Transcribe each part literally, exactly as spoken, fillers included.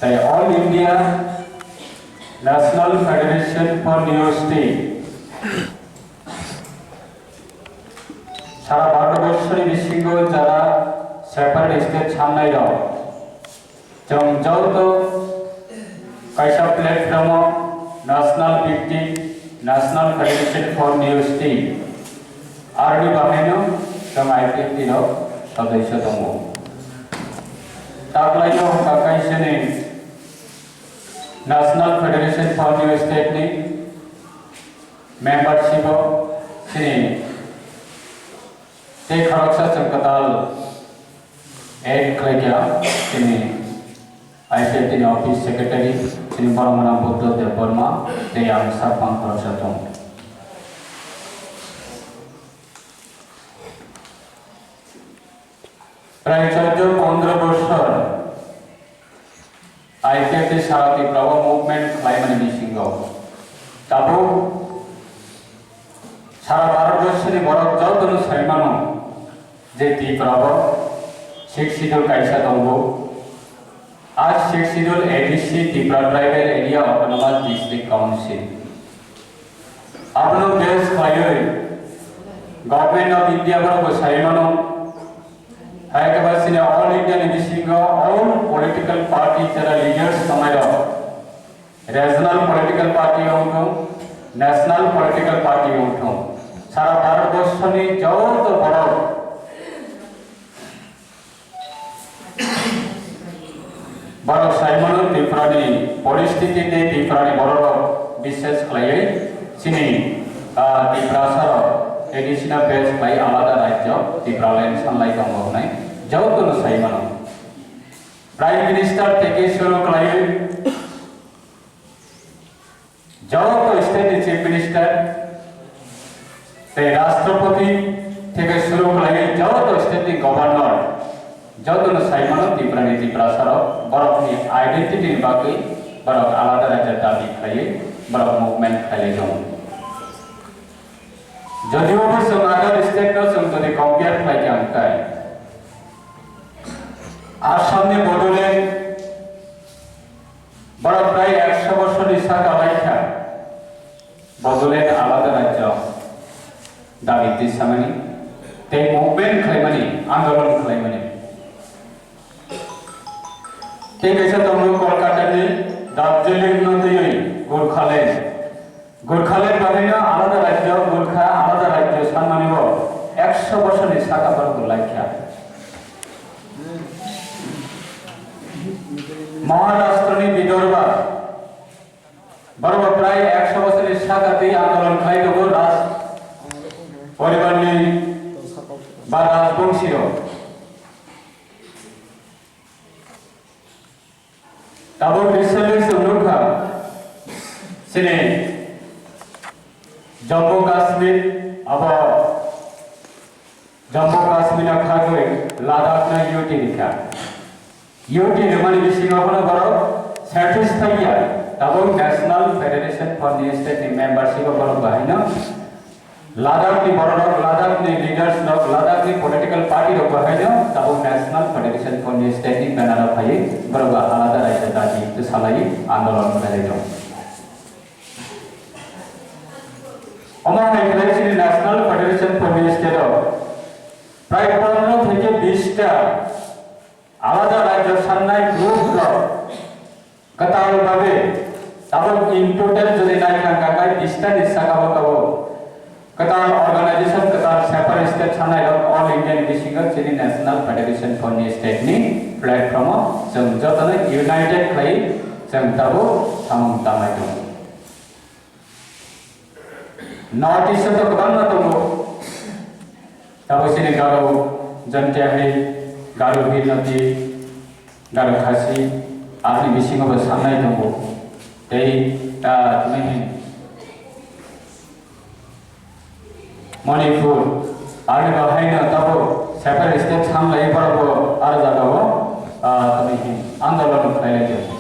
All India National Federation for New State, sara Bharatborsoni bisingo jara separate state sannairok, chwng joto kaisa platform o national victim, National Federation for New State, aroni bagwino chwng I P F T no sodosyo tongo. Taklaino hwnka kaisani National Federation for New State ni membership o chini tei khoroksa chwng kwtal add khlaikha chini I P F T ni office secretary chini borok mwnang Buddha Debbarma tei ang sakphang khoroksa tong. Prai choddo pondro bochor I P F T sara Tripura o movement khlaimani bisingo tabuk sara Bharat borsoni borok jotono saimano je Tripura o Sixth Schedule kaisa tongo. A Sixth Schedule A D C Tripura Tribal Area Autonomous District Council. Abono base khlaiwi Government of India borok bo saimano. Hai khe ba chini All India ni bisingo all political party jera leaders tongnai rok, regional political party wngthung, national political party wngthung, sara Bharat borsoni joto borok borok saimano Tripura ni poristiti tei Tripura ni borok rok bisses khlaiwi chini, ah, Tiprasa rok additional base bai alada rajyo Tipraland sanlai tongo hwnwi jotono saimano. Prime Minister theke suru khlaiwi joto state ni Chief Minister tei Rashtrapati theke suru khlaiwi joto state ni Governor jotono saimano Tripura ni Tiprasa rok borokni identity ni bagwi borok alada rajya dabi khlaiwi borok movement khlaiwi tongo. Jodio bo chwng other state no chwng jodi compare khlai kha hwnkhe Assam ni Bodoland borok prai ekso bosorni saka lai kha. Bodoland alada rajyo dabi tisamani tei movement khlaimani, andolon khlaimani. Tei kaisa tongo Kolkata ni Darjeeling no twiwi Gorkhaland. Gorkhaland bagwino alada rajyo, Gorkha alada rajyo sanmani bo ekso bosorni saka borok lai kha. Maharashtra ni Vidarbha borok prai ekso bosorni saka twi andolon khlai tongo raj poribar ni ba rajbongsi rok. Tabuk recently chwng nukha, chini Jammu Kashmir, abo Jammu Kashmir no khagwi Ladakh no U T rikha. U T rwmani bisingo bono borok satisfy ya, tabuk National Federation for New State ni membership o borok bahaino Ladakh ni borok rok, Ladakh ni leaders rok, Ladakh ni political party rok bo haino tabuk National Federation for New State ni banner o phaiwi borok bo alada raida dabi tei salaiwi andolon khlai tongo. Omo hai khlai chini National Federation for New State o prai pondro theke bish ta alada rajyo sannai group rok kwtal bagwi tabuk in total jodi naikha hwnkha khe bista ni saka o tabuk kwtal organization, kwtal separate state sannai rok all India ni bisingo chini National Federation for New State ni platform o chwng jotono united khlai chwng tabuk samung tanglai tongo. North East o to kwbangma tongo. Tabuk chini Garo, Jaintia Hills, Garo Hill Noti, Garo Khasi, aboni bisingo bo sannai tongo. Tei, ah, tini Manipur, aboni bo haino tabuk separate state sanglai borok bo aro jagao, ah, tini andolon khlailai tongo.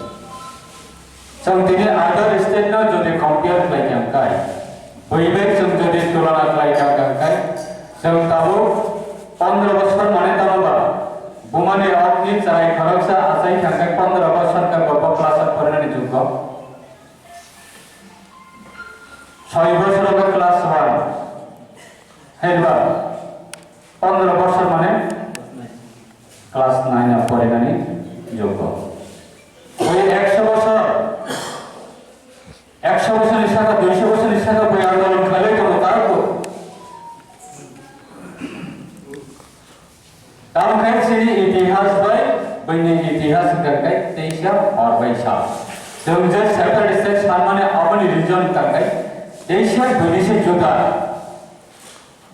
Chwng tini other state no jodi compare khlai kha hwnkhe, buibai chwng jodi tulona khlai kha hwnkhe, chwng tabuk pondro bosor mane tamo ba, bumani okni chwrai khoroksa achai kha hwnkhe pondro bosor khe bo Soi bosor wngkha class one. Hai ba? Pondro bosor mane class nine o porinani juggo. Oi ekso bosor, ekso bosorni saka, duiso bosorni saka boi andolon khlaiwi tongo, tabo. Tamo khe chini itihas bai buini itihas hwnkha khe teisa hor bai sa. Chwng je separate state sanmani aboni reason hwnkha khe teisa buini se juda.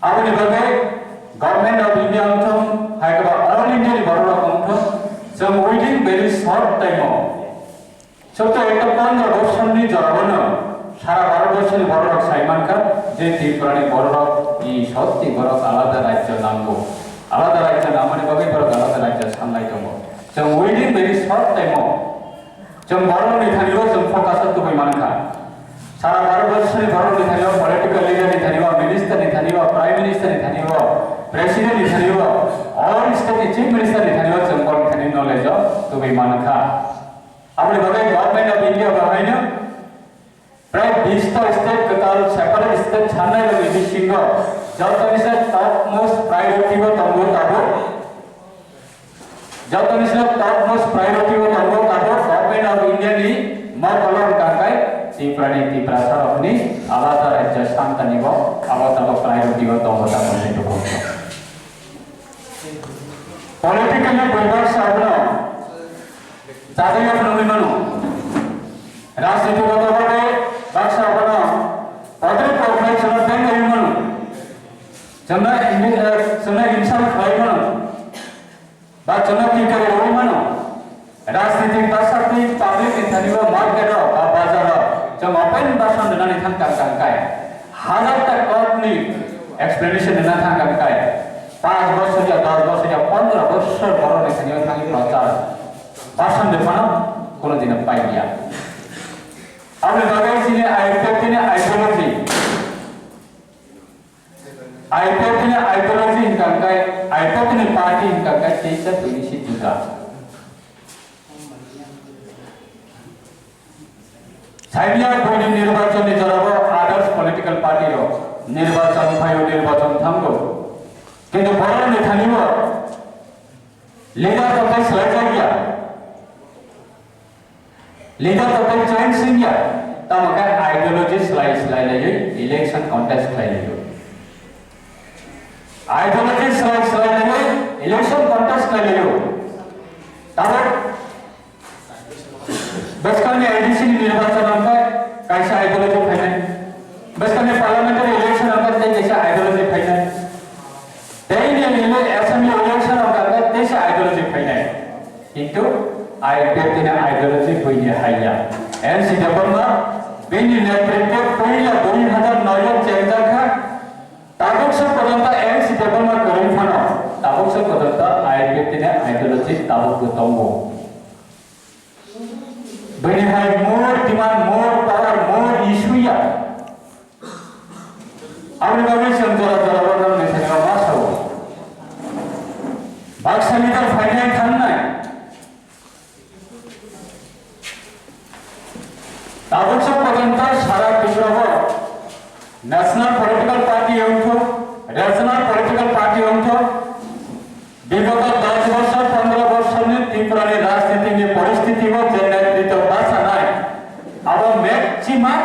Aboni bagwi Government of India wngthung, hai khe ba All India ni borok rok wngthung, chwng within very short time o Sotto ekta pondro bosorni joragano sara Bharat borsoni bororok sai mankha je Tripurani bororok ni sotti borok alada rajyo nango. Alada rajyo nangmani bagwi borok alada rajyo sanlai tongo. Chwng within very short time o chwng borokni thani o chwng focus o tubui mankha. Sara Bharat borsoni borokni thani o political leader ni thani o, minister ni thani o, prime minister ni thani o, president ni thani o, all state ni chief minister ni thani o chwng borokni thani knowledge o tubui mankha. Aboni bagwi Government of India bo haino prai bish ta state kwtal separate state sanai rokni bisingo jotoni se top most priority o tongo tabuk, jotoni se top most priority o tongo tabuk Government of India ni motolo hwnkha khe Tripura ni Tiprasa rokni alada rajya santani bo abo tabuk priority o tongo tabuk ni dukhuk. Politically bui baksa abono chajak ya phunugwi mano. Rajniti goto bagwi baksa abono podri poknai chwngno bengwi mano. Chwngno indi-, eh, chwngno insult khlai mano. Ba chwngno tikari rwi mano. Rajnitik bwsakni public ni thani o market o ba bazar o chwng open bhasan rwnani thang kang kang kai. Hajar ta court ni explanation rwna thang kang kai. Panch bosor ya, dos bosor ya, pondro bosor borok ni thani o thangwi prochar bhasan rwphano kono dino pai ya. Aboni bagwi chini I P F T ni ideology. I P F T ni ideology hwnkha khe, I P F T ni party hwnkha khe teisa buini se juda. Saimya buini nirbachon ni jorao others political party rok nirbachon phaio, nirbachon thango. Kintu borok ni thani o leader rok bai swlai jak ya. Leader rok bai change wng ya. Tamo khe ideology swlai swlai laiwi election contest khlai laio. Ideology swlai swlai laiwi election contest khlai laio. Tabuk bwskangni A D C ni nirbachon hwnkhe kaisa ideology phainai. Bwskangni parliamentary election hwnkhe tei kaisa ideology phainai. Tei ni ele-, assembly election hwnkhe tei kaisa ideology phainai. Kintu I P F T ni ideology buini haiya. N C Debbarma bini netritwe puila dui hajar noi o chengjak kha. Tabuk se porjonto N C Debbarma kwrwi phano, tabuk se porjonto I P F T ni ideology tabukbo tongo. Bini hai more demand, more power, more issue ya. Aboni bagwi chwng jora jora o nang naithani ma sao. Baksa leader phainai thangnai. Tabuk se porjonto sara Tripura o national political party wngthok, regional political party wngthok, bigoto dos bosor, pondro bosorni Tripurani rajnitini poristhiti o je netritw bachanai, abo maximum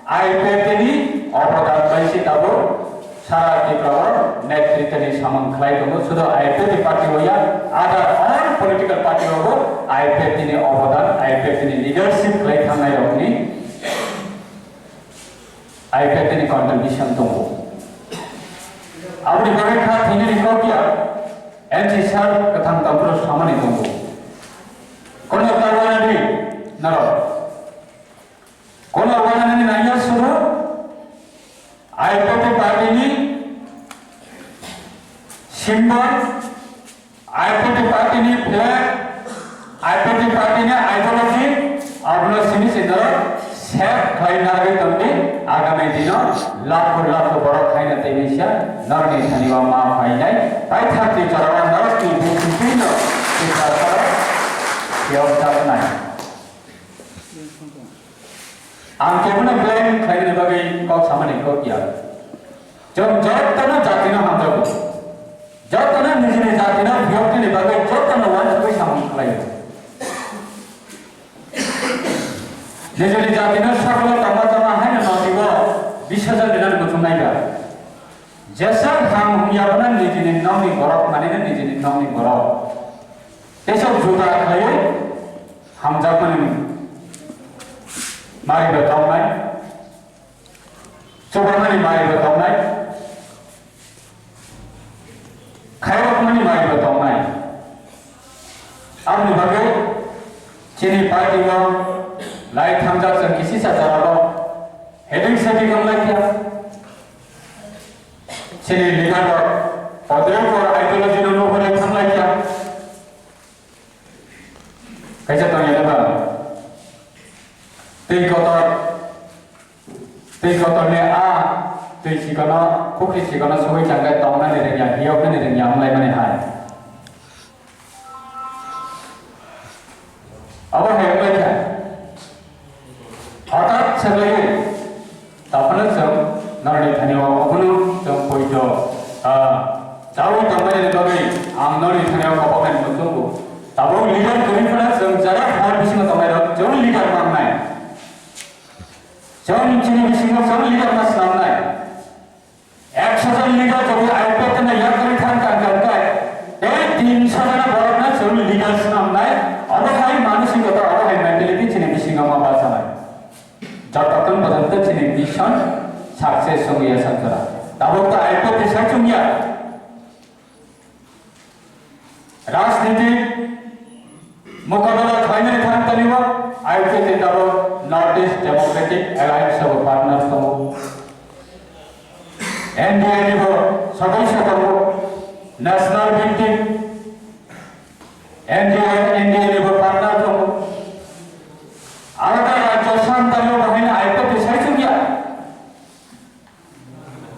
I P F T ni obodan bai se tabuk sara Tripura o netritwni samung khlai tongo. Sudu I P F T party o ya, other all political party o bo I P F T ni obodan, I P F T ni leadership khlai thangnai rokni I P F T ni contribution tongo. Aboni bagwi kha thwinani kok ya, M C sir kwthang tongphuru samani tongo. Kono ta uanani norok. Kono uanani nangya suru I P F T party ni symbol, I P F T party ni flag, I P F T party ni ideology, abono simi se norok save khlai narwgwi tongdi. Agami dino lakho lakho borok khaina tei misa norokni thani o ma phainai, paithak ni jorao norokni bisingtwi no sitra sara phiyok jaknai. Ang kebono blame khlainani bagwi kok samani kok ya. Chwng jotono jatino hamjago. Jotono nijini jatino phiyoknani bagwi jotono uansugwi samung khlaio. Nijini jatino sakolo tongma tongma haino nodibo bishajan rinani muchung naiba. Jesa ham hum yabana nijini nokni borok manina nijini nokni borok. Tesok juda khlaiwi hamjakmani mariba tongnai. Chubarmani mariba tongnai. Khairokmani mariba tongnai. Aboni bagwi chini party o lai thangjak chwng kisisa jorao heading setting wng lai kha. Chini leader rok podrepor ideology no nuhurwi thang lai kha. Kaisa tongya ba? Twi kotor, twi kotorni a twi chikano, pukhri chikano sogwi changkhe tongnani rwngya, hiyoknani rwngya wnglaimani hai. Abo hai wnglaikha. Hothat swrwngwi Taphano chwng norni thani o obono chwng poito, ah, chawi tongmani bagwi ang norni thani o koboknani muchungo. Tabuk leader kwrwi phano chwng jara hor bisingo tongnai rok chwng leader mangnai. Chwng chini bisingo chwng leader ma swnamnai. Ekso jon leader jodi I P F T no yakarwi thang kang kang kai, tei tinsho jona borokno chwng leader swnamnai. Obo hai manusikota, obo hai mentality chini bisingo ma bachanai. Jotokhon porjonto chini mission success wngya sankara. Tabuk to I P F T sai chungya. Rajniti mokabela khlainani thang tani o I P F T tabuk North East Democratic Alliance o partner tongo. N D A ni bo sodosyo tongo. National Victim N D A, N D A ni bo partner tongo. Alada rajyo santani o bahai no I P F T sai chungya.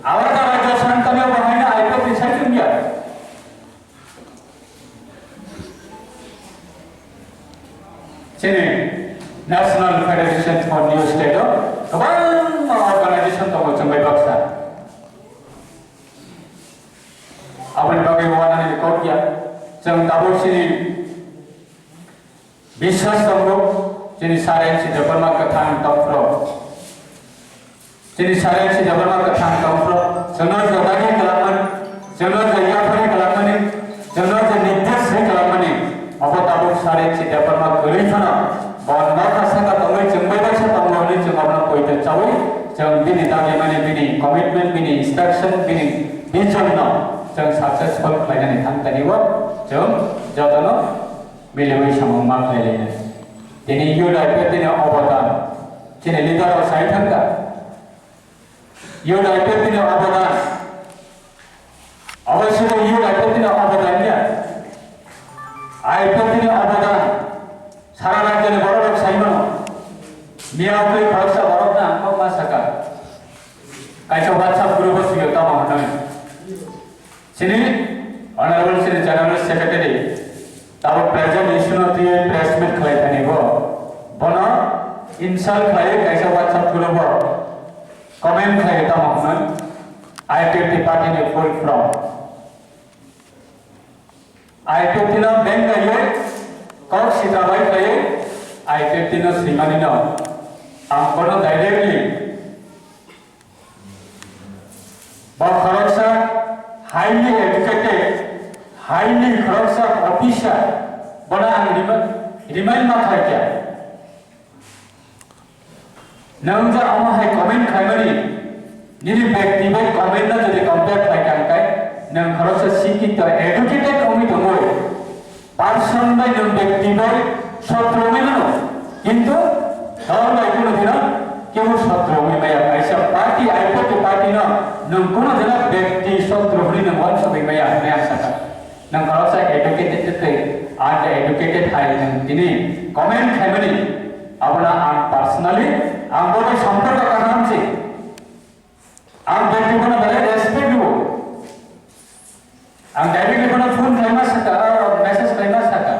Alada rajyo santani o bahai no I P F T sai chungya. Chini National Federation for New State o kwbangma organization tongo chwng bai baksa. Aboni bagwi wanani kok ya. Chwng tabuk chini biswas tongo, chini Sir N C Debbarma kwthang tongphro. Chini Sir N C Debbarma kwthang tongphro. Chwngno je dagi kwlangmani, chwngno je yaphari kwlangmani, chwngno je nirdesh ri kwlangmani. Obo tabuk Sir N C Debbarma kwrwi phano bo nokha saka tongwi chwng bai baksa tongo hwnwi chwng abono poito chawi chwng bini dagimani, bini commitment, bini instruction, bini vision no chwng successful khlainani thang tani o chwng jotono miliwi samung ma khlai lainai. Tini youth I P F T ni obodan chini leader rok sai thangkha. Youth I P F T ni obodan. Obo sini youth I P F T ni obodan ya. I P F T ni obodan. Sara rajyoni borok rok sai mano. Miya ugwi khoroksa borok na ang kok ma saka. Kaisa WhatsApp group o swiyo tamo hwnwi. Chini Honorable chini General Secretary, tabuk present issue no twiwi press meet khlai thani bo. Bono insult khlaiwi kaisa WhatsApp group o comment khlaiwi tamo hwnwi I P F T party ni full from. I P F T no bengaiwi kok sitra bai khlaiwi I P F T no swimani no. Ang bono directly Bo khoroksa highly educated, highly khoroksa officer, bono ang remind, remind ma khlai kha. Nwng je omo hai comment khlaimani, nini bekti bai comment no jodi compare khlai kha, hwnkhe nwng khoroksa sikito, educated wngwi tongwi, Person bai nwng bekti bai sotro wngwi mano, kintu dol bai kunu dino kebo sotro wngwi maya. Kaisa party, I P F T party no nwng kunu dino bekti sotro hwnwi nwng uansugwi maya hwnwi ang sakha. Nwng khoroksa educated tei uneducated hai nwng tini comment khaimani, abono ang personally ang bo bai somporko kaham se. Ang bekti bono belai respect rwo. Ang directly bono phone khlaima sakha, message khlaima sakha.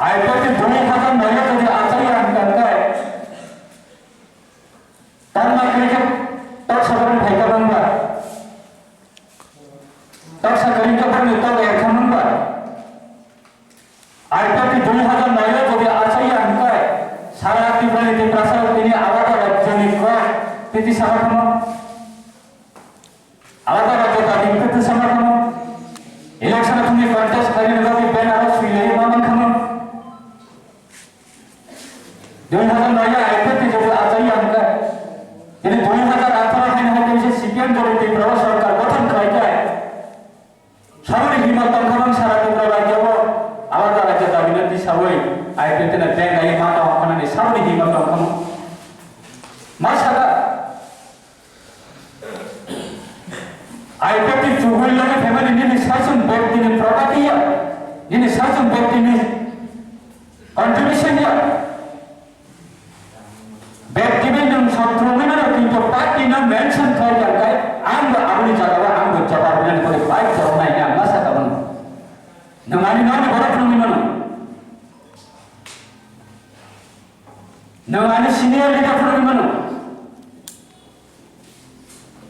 I P F T dui hazar noi o jodi achai ya hwnkha khe, tangma khe khe tok sabar phai ka bangba. Tok sakari khe bangni tok er kha mangba. I P F T dui hazar noi o jodi achai ya hwnkha, sara Tripura ni Tiprasa rok tini alada rajyo ni kok titi sama kha mo. Alada rajyo dabi khe twi sama kha mo. Election o thangwi contest khlainani bagwi banner o swi laiwi ma man kha mo. Dui hazar noi o I P F T jodi achai ya hwnkha, tini dui hazar atharo haino hai kaisa C P M jodi Tripura o sorkar gothon khlai kha, saboni himmat tong kha bang sara Tripura rajyo o alada rajyo dabi no tisawi I P F T no beng laiwi ma tong kha nani saboni himmat tong kha mo. Ma saka. I P F T chugui lagi family nini saichung bektini property ya, nini saichung bektini contribution ya. Bekti bai nwng sotro ni mano kintu party no mention khlai ya kai, ang bo aboni jaga o ang bo jawab rinani bagwi bai jawab nai ya masa ka mano. Nwng ani nokni borok phunugwi mano. Nwng ani senior leader phunugwi mano.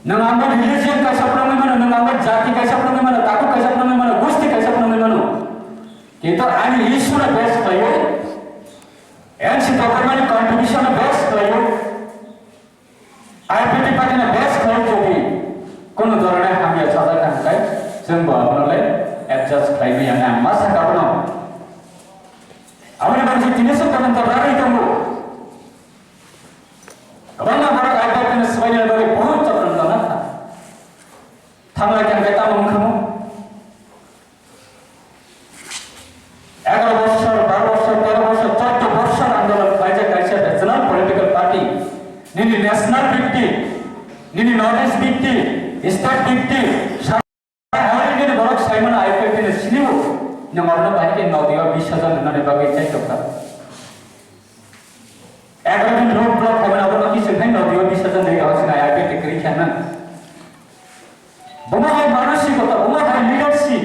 Nwng ang bai religion kaisa phunugwi mano, nwng ang bai jati kaisa phunugwi mano, takhuk kaisa phunugwi mano, gusti kaisa phunugwi mano. Kintu ani issue no base khlaiwi, N C P ni contribution no base khlaiwi, I P F T party no base khlaiwi jodi kono dhoroner hamya sajak kha hwnkhe, chwng bo abono le adjust khlai maya hwnwi ang ma sakha bono. Aboni bagwi tini se porjonto ragwi tongo. Kwbangma borok I P F T ni swbainani bagwi buhut chapran tongna kha. Thanglai khe hwnkhe tamo wngkha mo? Egaroh bosor, baro bosor, tero bosor, choudo bosor andolon khlaijak kaisa regional political party. Nini national victim, nini north east victim, state victim, Already borok saimano I P F T ni sinibo, nwng abono bahai khe nokdiyo bis hajar rwnani bagwi chai tongkha. Egaroh din road block khaimani abono kising khai nokdiyo bis hajar nai rok sinai I P F T kwrwi khe nang. Bomo hai manasikota, bomo hai leadership.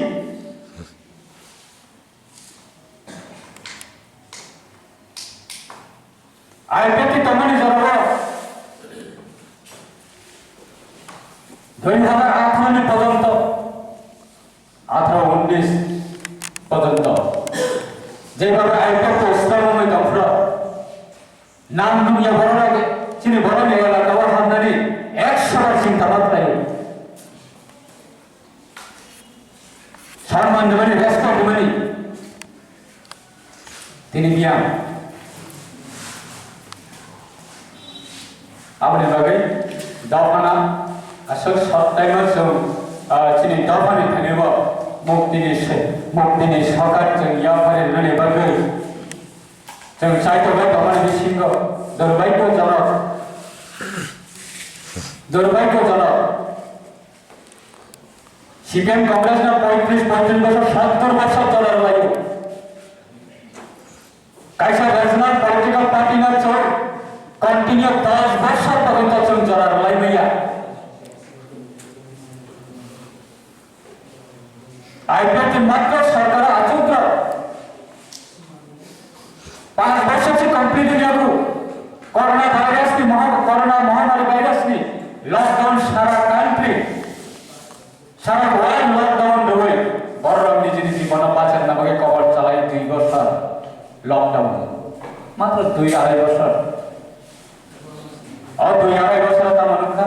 I P F T tongmani jorao dui hazar atharo ni porjonto, atharo unnis porjonto, jebhabe I P F T swnamwi tongphuru, nang nungya borok rok chini borokni elaka o hamnani ekso bar chinta ma khlaio. Samman rwmani, respect rwmani. Tini biyang. Aboni bagwi dophano aswk sot taima chwng, ah, chini dophani thani bo muktini se-, muktini sokar chwng yapharwi rwnani bagwi chwng chaitok bai tongmani bisingo durbhagyojonok, durbhagyojonok. C P M Congress no poitris poitris bosor, sottor bosor jora rwlaio. Kaisa regional political party no chwng continue dos bosor porjonto chwng jora rwlai maya. I P F T matro sorkar achukro. Panch bosor se complete wngya bo. Corona virus ni moha-, corona mohamari virus ni lockdown sara country. Sara world lockdown rwui borok niji niji bono bachakna bagwi kobor chalai dui bosor lockdown. Matro dui arai bosor. O dui arai bosor tamo nukha?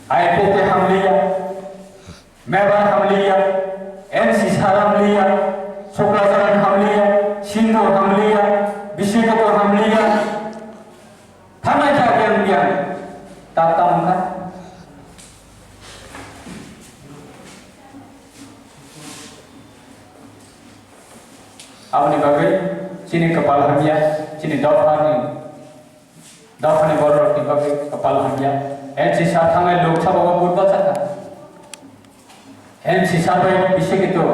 I P F T hamliya, Mebar hamliya, N C sar hamliya, Suklacharan hamliya, Sindhu hamliya, Bishikapur hamliya. Thanai khe agian biang. Tap tap wngkha. Aboni bagwi chini kwpal hamya, chini dophani, dophani bororokni bagwi kwpal hamya. N C sar thangnai Lok Sabha o vote bachakha. N C sar bai bisi kitu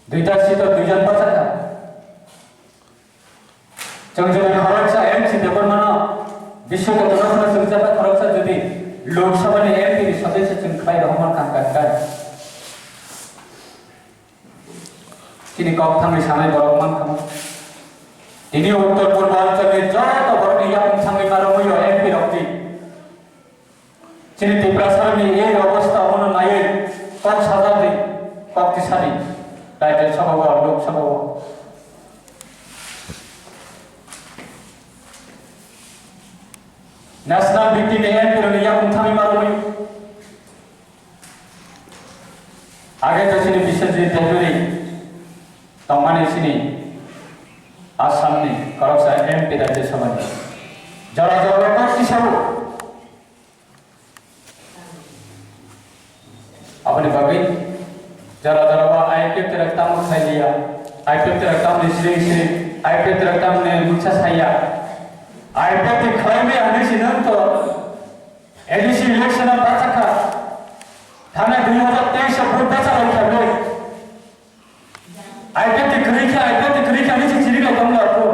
duita seat o duijon bachakha. Chwng jodi khoroksa M C Debbarmano biswkotoro phano chwng jeba khoroksa jodi Lok Sabha ni M P ni sodesyo chwng khlai rohorma kang kang kha. Chini kok thangwi sanai borok mankha. Tini Uttor Purbanchal ni joto borok ni yakung thangwi ma romwi o M P rok ni. Chini Tiprasa ni ei obostha omono naiwi kok sajak di, kok tisani. Rajya Sabha o, Lok Sabha o. National victim ni M P rok ni yakung thangwi ma romwi. Age to chini Biswajit Debbarma tongmani chini Assam ni koroksa M P Rajya Sabha ni. Jora jora kok tisao. Aboni bagwi jora jora o I P F T rok tamo khlai liya, I P F T rok tamoni sring sring, I P F T rok tamoni mungsa saya, I P F T khlai maya hinwi si nwng to A D C election o bachakha, thangna dui hazar teis o vote bacha lai kha bwlwi. I P F T kwrwi kha, I P F T kwrwi kha hinwi si chiri lai tongla to.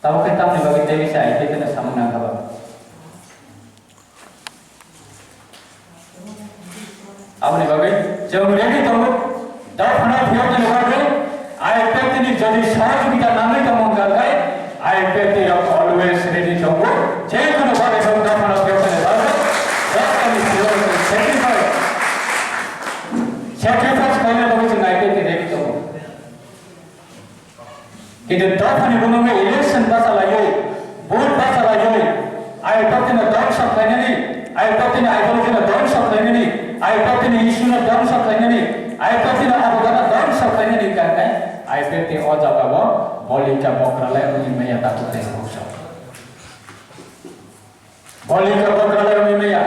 Tabuk khe tamni bagwi tei bisa I P F T no samung nang kha ba. Aboni bagwi chwng ready tongo. Dophano phiyoknani bagwi I P F T ni jodi sohojogita nangwi tongo wngkha khe I P F T rok always ready tongo. Je kono bagwi chwng dophano phiyoknani bagwi dophani phiyoknani sacrifice, sacrifice khlaina bagwi chwng I P F T ready tongo. Kintu dophani bumungwi election bachalaiwi, vote bachalaiwi, I P F T no dongso khlainani, I P F T ni ideology no dongso khlainani, I P F T ni issue no dongso khlainani, I P F T ni abogano dongso khlainani hwnkha khe I P F T o jagao bolika bokralai wngwi maya takhuk tei buksa. Bolika bokralai wngwi maya.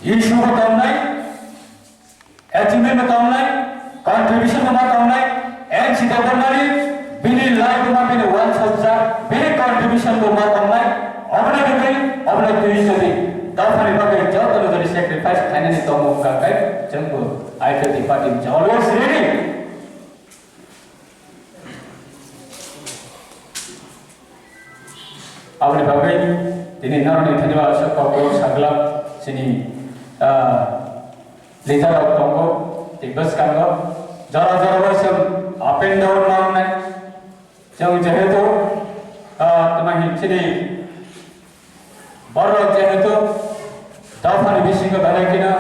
Issue bo tongnai, achievement bo tongnai, contribution bo ma tongnai, N C Debbarmani bini life bo ma bini wansukjak, bini contribution bo ma tongnai, obono rigwi, obono twi sadi. Dophani bagwi jotono jodi sacrifice khlainani tongo wngkha khe, chwngbo I P F T party always ready. Aboni bagwi tini norokni thani o aswk kok sagla chini, ah, leader rok tongo, tei bwskango jora jora o chwng up and down ma wngnai. Chwng jehetu, ah, tama hin chini Borok jehetu dophani bisingo belai kheno,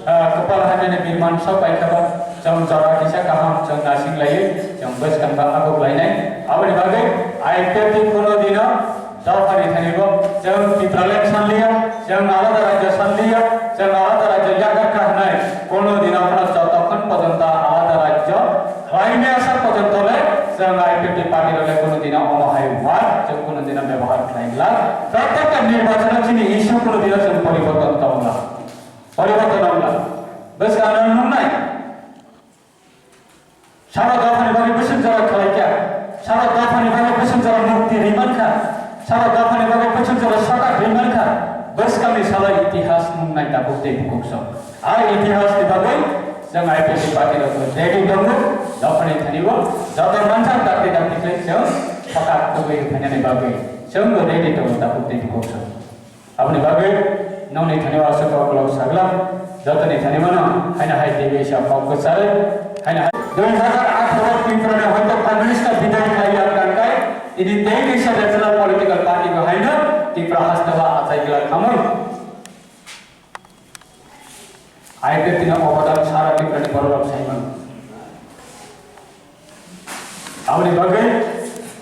ah, kwpal hamyani birman sok bai khe ba, chwng jora kisa kaham chwng nasing laiwi, chwng bwskang ba aguk lainai. Aboni bagwi I P F T kuno dino dophani thani bo chwng Tipraland sanliya, chwng alada rajya sanliya, chwng alada rajya yakarkha hwnwi kuno dino phano jotokhon pojonto alada rajya Khlaimaya sak pojonto le chwng I P F T party rok le kuno dino omo hai word chwng kuno dino byabohar khlai glak. Prottekta nirbachono chini issue kuno dino chwng poriborton tong glak. Poriborton wng glak. Bwskang ano nungnai. Sabo dophani bagwi bwswk jora khlai kha. Sabo dophani bagwi bwswk jora mukti ri man kha. Sabo dophani bagwi bwswk jora sokat ri man kha. Bwskangni salo itihas nungnai tabuk tei bukuk sok. Ar itihas ni bagwi chwng I P F T party rok bo ready tongo, dophani thani bo joto manjak dakti dakti khe chwng sokat tubui phainani bagwi chwng bo ready tongo tabuk tei bukuk sok. Aboni bagwi nongni thani o aswk kok kolok sagla, jotoni thani mano haino hai tei bisa kok kwchari, haino hai dui hazar atharo Tripura ni hoito Congress no bidai khlai ya tangkai, tini tei bisa regional political party bo haino Tripura haste o achai glak hamwi. I P F T ni obodan sara Tripura ni borok rok sai mano. Aboni bagwi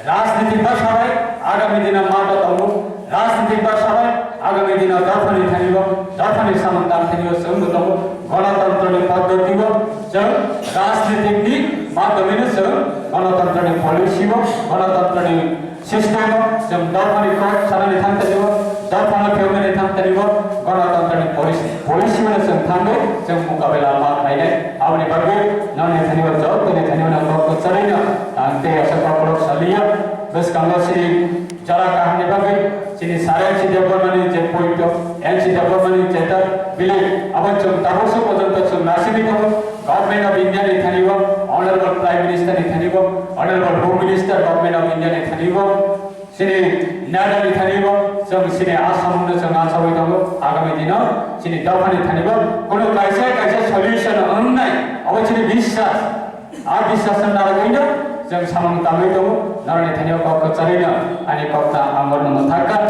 rajnitik ba sabai agami dino ma to tongo, rajnitik ba sabai agami dino dophani thani bo, dophani samung tang thani bo chwng bo tongo, ganatantro ni poddoti bo chwng rajnitik ni madhyome no chwng ganatantro ni policy bo, ganatantro ni System o chwng dophani kok sanani thang tani o, dophano phiyoknani thang tani o, ganatantro ni polis-, policy no chwng thangwi chwng mukabela ma khlainai. Aboni bagwi nongni thani o joto ni thani o nang kok kwcharwi no ang tei aswk kok kolok saliya. Bwskango chini jora kaham ni bagwi chini sir N C Debbarma ni je point o, N C Debbarma ni je ta bili abo chwng tabuk se porjonto chwng naisingwi tongo. Government of India ni thani o, Honorable Prime Minister ni thani o, Honorable Home Minister Government of India ni thani o, chini Nada ni thani o, chwng chini Assam no chwng achawi tongo, agami dino chini dophani thani o, kuno kaisa kaisa Solution wngnai, abo chini biswas. A biswas no narwgwino chwng samung tangwi tongo, norokni thani o kok kwcharwino ani kokno ang borno mwthakha.